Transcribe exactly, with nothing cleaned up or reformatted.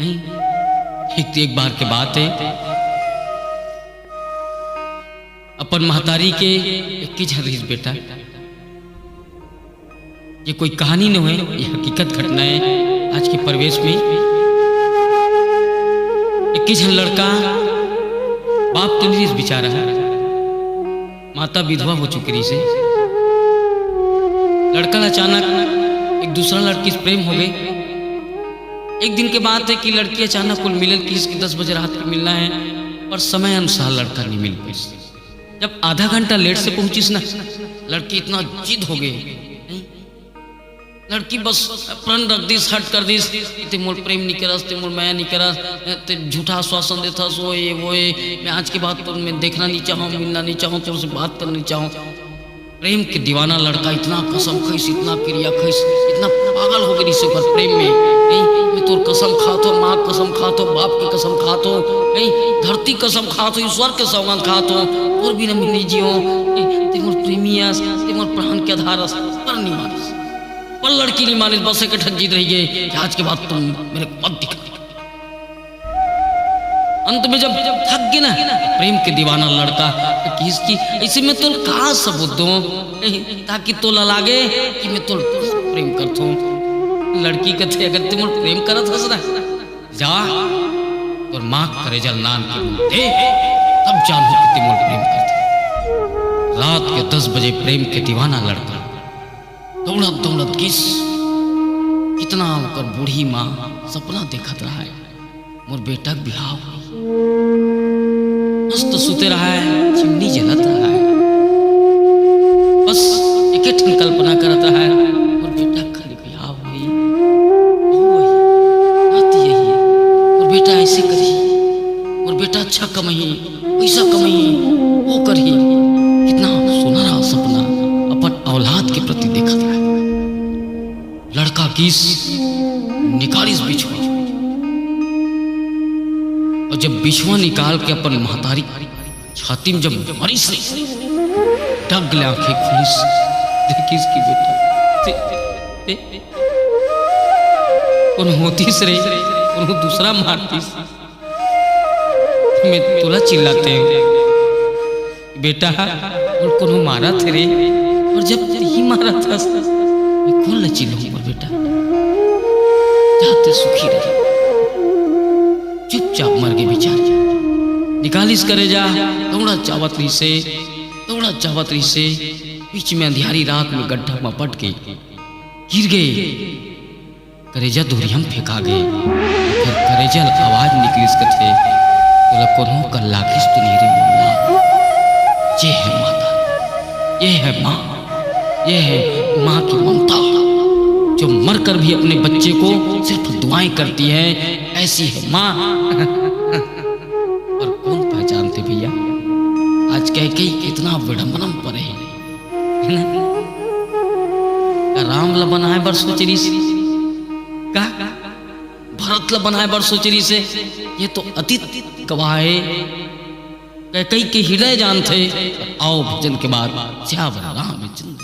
नहीं, एक तो एक बार के बात है, अपन महतारी के इक्कीस झन रहिस बेटा। ये कोई कहानी नोहे, ये हकीकत घटना है। आज के परिवेश में इक्कीस झन लड़का, बाप तो नहीं रहिस बेचारा, माता विधवा हो चुकी रहिस हे। लड़का ला अचानक एक दूसरा लड़की से प्रेम हो गए। एक दिन के बात है कि लड़की अचानक कुल मिलल किहिस कि दस बजे रात के मिलना है, पर समय अनुसार लड़का नहीं मिल पाइस। जब आधा घंटा लेट से पहुंचिस ना, लड़की इतना जिद हो गई, नहीं? लड़की बस प्रण रख दिस, हट कर दिस कि ते मोर प्रेम नहीं करस, ते मोर मया नहीं करस, ते झूठा आश्वासन देथस, वो ये, वो ये, मैं आज के बाद तो मैं देखना नहीं चाहूँ, मिलना नहीं चाहूँ, तुमसे बात करना नहीं चाहूँ। प्रेम के दीवाना लड़का इतना कसम खइस, इतना किरिया खइस, इतना पागल हो गइस ओकर प्रेम में। नहीं, मैं तोर कसम खात हो, माँ कसम खात हो, बाप के कसम खात हो, नहीं, धरती कसम खात हो, ईश्वर के सौगंध खात हो, तोर बिना मैं नहीं जियो। नहीं, ते मोर प्रेमी अस, ते मोर प्राण के आधार अस, पर नहीं मानिस। पर लड़की नहीं मानिस, बस एक ठन जिद रह गए कि आज के बाद तुम मेरे को मत दिखा। अंत में जब थक गए ना, प्रेम के दीवाना लड़का, तो किहिस कि ऐसे मैं तोल का सबूत दूं, ताकि तोला लागे कि मैं तोल बहुत प्रेम करत हूं। लड़की कथे, "अगर ते मोर प्रेम करत हस ना, जा तोर माँ करेजा ल नान के मुंह दे, तब जानहूं कि ते मोर प्रेम करत हस।" रात के दस बजे प्रेम के दीवाना लड़का दौड़त दौड़त गिस। कितना ओकर बूढ़ी माँ सपना देखत रहय, मोर बेटा के बिहाव होही। मस्त सुते रहय, चिमनी जलत रहय, बस एके ठन कल्पना करत रहय, मोर बेटा के खाली बिहाव होही, बहू आही, नाती आही, मोर बेटा ऐसे करही, मोर बेटा अच्छा कमही, पैसा कमही, वो करही। कितना सुनहरा सपना अपन औलाद के प्रति देखत रहय। लड़का गिस, निकालिस बिछवा, और जब बिछवा निकाल के अपन महतारी छाती में जब मरिस रे, डग ले आंखें खोलिस, देखिस कि बेटा, ते, ते, कोनो होतिस रे, कोनो दूसरा मारतिस। मैं तोला चिल्लाते हूँ, बेटा, मोला कोनो मारत हे रे, अउ जब तेही मारत हस, मैं कोन ला चिल्लाहूँ मोर बेटा? जा ते सुखी रह, चुपचाप मर गे बेचारी। निकालिस करेजा, दौड़त जावत रहिसे, दौड़त जावत रहिसे, बीच में अंधियारी रात में गड्ढा में पट के गिर गे। करेजा दूरिहा म फेंका गे। फेर करेजा ल आवाज निकलिस कथे, "तोला कोनो कन लागिस तो नहीं रे मोर लाल? ये है माता, ये है माँ, ये है माँ की ममता, जो मरकर भी अपने बच्चे को सिर्फ दुआएं करती है, ऐसी है माँ।" पर कौन पहचानते भैया, आज कैकेयी कितना विडंबना में परे हे, है ना? का राम ला बनाए बर सोच रहिस? का भरत ला बनाए बर सोच रहिस हे? ये तो अतीत गवाह हे। कैकेयी के हृदय जानथे। आओ भजन के बाद सियावर रामचंद्र